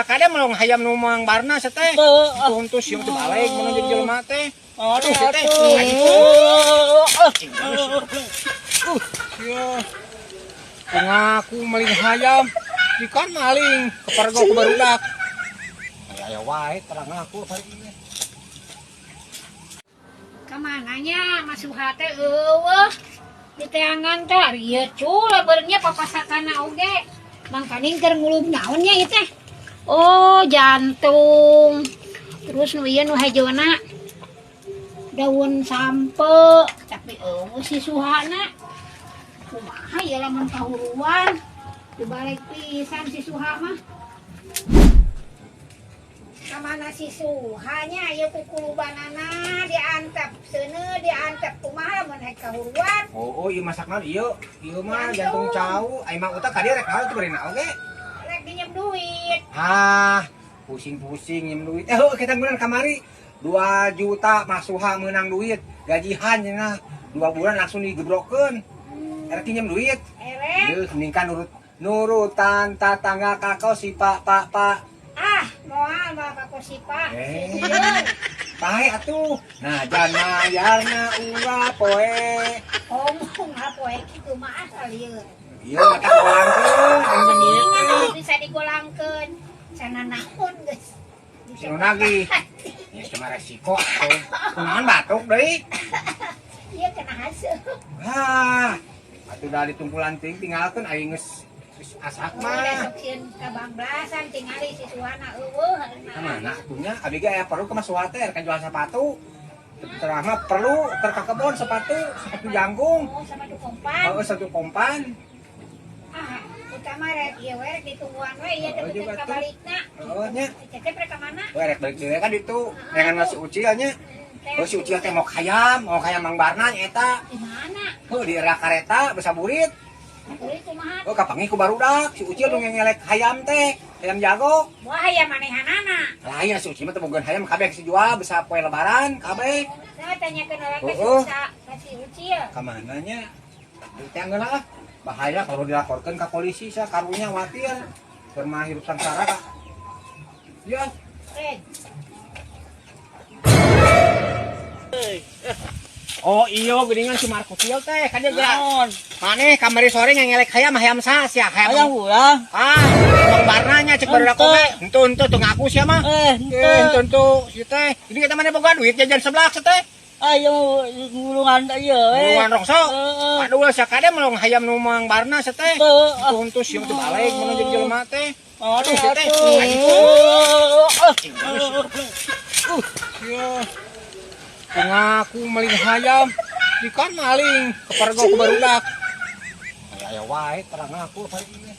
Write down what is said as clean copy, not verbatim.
Kade melong hayam nu Mang Barna teh. Teu, untuk siung teu balik mun jadi jelema teh. Aduh, si teh. Sia. Ngaku maling hayam. Ikan maling kepergok ku barudak. Aya wae terang aku bari ini. Kamananya Mas Suha teh eueuh. Di teangan teh ari ieu cul beurnya papasakana oge. Mangkaning keur ngulub naon nya ieu teh? Oh, jantung. Terus nu ieu nu hejona daun sampe, tapi eueuh si Suhana. Kumaha ya lamun kahuruan? Dibalik pisan si Suha mah. Kamana si Suhanya ieu kukulubanana diantep, seuneu diantep, kumaha lamun rek kahuruan? Oh, ieu masak naon ieu? Ieu mah jantung cau. Ai mah utak ka dieu rek naon teh bari oge? Rek dinjem duit. Ah, pusing-pusing nyem duit. Eh, heuh kita ngeunan kamari 2 juta Mas Suha meunang duit. Gajihan cenah 2 bulan langsung digebrokeun. Erek nyem duit. Erek. Ieu mending kan nurut nurutan tatangga kako si Pak Pak Pak. Ah, moal moal ka si Pak. Eh. Sieun. Pae atuh. Nah, jana yarna ulah poe. Ngomong poe kitu mah asal ieu. Ieu mata golangkeun. Mendingan anu bisa digolangkeun. Sana naon geus. Bisa Sinu nagih. Ya cuma resiko atuh. Kunaon batuk deui? Ieu kena hasil. Ah, atuh da ditungkulan ting tinggalkeun aing geus geus asak Mah. mah. Sok sieun kabablasan tingali si Suhana eueuh. Ka mana atunya? Abi ge aya perlu ke Mas Suha teh rek jual sepatu. Terang mah perlu keur ka kebon sepatu, sepatu jangkung. Oh, sama kompan. Heeh, satu kompan. Ah, utama rek ieu we rek ditungguan we ieu teh Oh, juga ka tuh. balikna. Heeh nya. Cecep rek ka mana? We rek balik deui kan ditu. Dengan Mas Ucil nya. Oh, si Ucil teh mau hayam Mang Barna nya eta. Di mana? Heuh, di era kareta besa burit. Kulit kumaha? Oh, kapanggih ku barudak si Ucil nu ngelek hayam teh, hayam jago. Wah, hayam manehanana. Lain si Ucil mah teu boga hayam kabeh geus dijual bisa poe lebaran kabeh. Saya tanyakeun orang ke Oh, oh. ka si Ucil. Ka mana nya? Teh lah ah. Bahaya kalau dilaporkan ke polisi saya karunya khawatir. Keur mah hirup sangsara kak. Ya. Red. Oh iya, geuningan si Marco Ucil teh kan dia gerak. Naon? Maneh kamari sore ngelek hayam hayam sa sia hayam. Hayam urang. Ah, Bang Barnanya cek barudak Ente. oge. Henteu henteu teu ngaku sia mah. Eh, Eh, henteu henteu si teh. Jadi kita mana boga duit jajan seblak si teh. Ayo ngulungan ieu eh. Ngulungan rongsok. Heeh. Aduh, sakade melong hayam nu Mang Barna si teh. Teu. Henteu siung teu balik mun jadi jelema teh. Aduh, Aduh, si teh. Sia. Ngaku maling hayam. Ikan maling kepergok ku barudak. Aya wae terang aku bari ini.